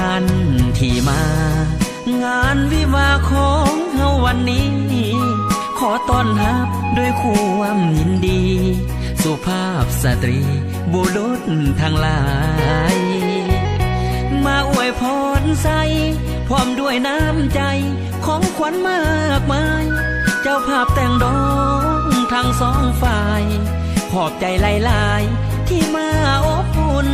ອັນທີ່ມາ ງານວິວາຂອງເຮົາວັນນີ້ ຂໍຕ້ອນຮັບດ້ວຍຄວາມຍິນດີ ສຸພາບສະຕຣີ ບຸລຸດທັງຫຼາຍ ມາອວຍພອນໃສ່ ພ້ອມດ້ວຍນ້ຳໃຈ ຂອງຂວັນມາກມາຍ ເຈົ້າພາບແຕ່ງດອງທັງສອງຝ່າຍ ຂອບໃຈຫຼາຍໆ ທີ່ມາອົບອຸ່ນ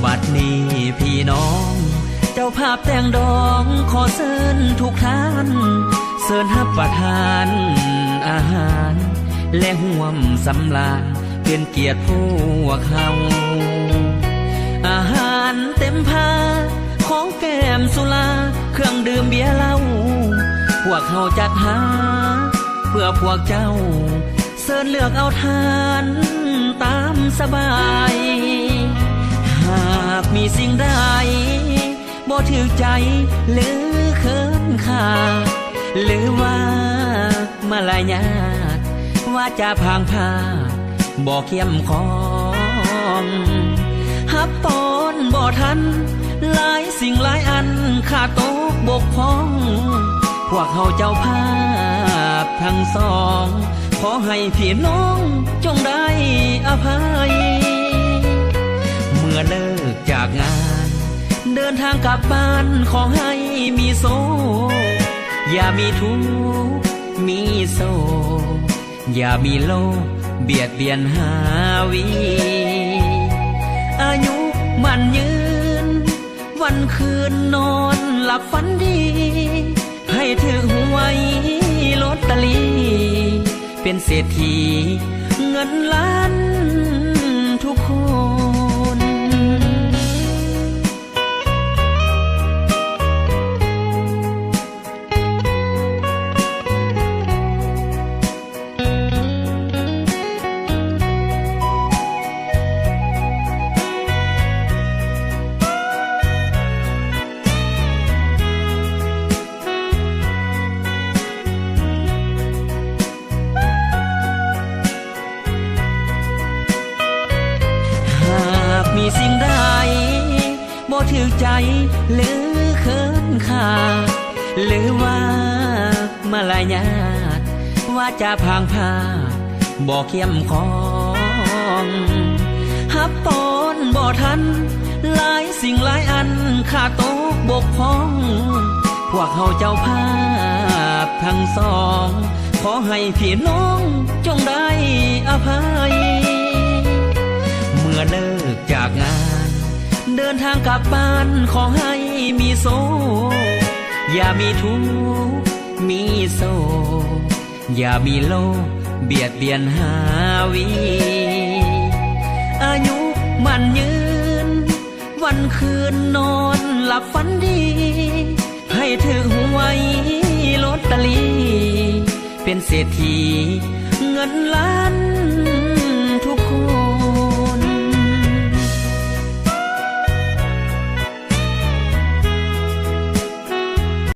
ບັດນີ້ພີ່ນ້ອງ ເຈົ້າພາບແຕ່ງດອງ ຂໍເຊີນທຸກທ່ານ ເຊີນຮັບປະທານອາຫານ ແລະຮ່ວມສຳລານ ເປັນກຽດພວກເຮົາ ອາຫານເຕັມພາ ຂອງແກ້ມສຸລາ ເຄື່ອງດື່ມເບຍເຫຼົ້າ ພວກເຮົາຈັດຫາເພື່ອພວກເຈົ້າ ເຊີນເລືອກເອົາທານຕາມສະບາຍ ຫາກມີສິ່ງໃດ ບໍ່ຖືກໃຈ ຫຼືເຂີນຄ້ານ ຫຼືວ່າມາລະຍາດ ວາຈາພາງພາດ ບໍ່ເຂັ້ມຂອງ ຮັບຕ້ອນບໍ່ທັນ ຫຼາຍສິ່ງຫຼາຍອັນ ຂາດຕົກບົກຜ່ອງ ພວກເຮົາເຈົ້າພາບທັງສອງ ຂໍໃຫ້ພີ່ນ້ອງຈົ່ງໄດ້ອະໄພ ເມື່ອເລີກຈາກງານ ເດີນທາງກັບບ້ານ ຂໍໃຫ້ມີໂຊກ ຢ່າມີທຸກ ມີໂສກ ຢ່າມີໂລກບຽດບຽນຫາວີ ອາຍຸໝັ້ນຍືນ ວັນຄືນນອນຫຼັບຝັນດີ ໃຫ້ຖືກຫວຍລອດຕະລີ ເປັນເສດຖີເງິນລ້ານທຸກຄົນ. ຫາກມີສິ່ງໃດ ບໍ່ຖືກໃຈ ຫຼືເຂີນຄ້ານ ຫຼືວ່າມາລະຍາດ ວາຈາພາງພາດ ບໍ່ເຂັ້ມຂອງ ຮັບຕ້ອນບໍ່ທັນ ຫຼາຍສິ່ງຫຼາຍອັນ ຂາດຕົກບົກຜ່ອງ ພວກເຮົາເຈົ້າພາບທັງສອງ ຂໍໃຫ້ພີ່ນ້ອງຈົ່ງໄດ້ອະໄພ ເມື່ອເລີກຈາກງານ ເດີນທາງກັບບ້ານ ຂໍໃຫ້ມີໂຊກ ຢ່າມີທຸກ ມີໂສກ ຢ່າມີໂລກບຽດບຽນຫາວີ ອາຍຸໝັ້ນຍືນ ວັນຄືນນອນຫຼັບຝັນດີ ໃຫ້ຖືກຫວຍລອດຕະລີ ເປັນເສດຖີເງິນລ້ານ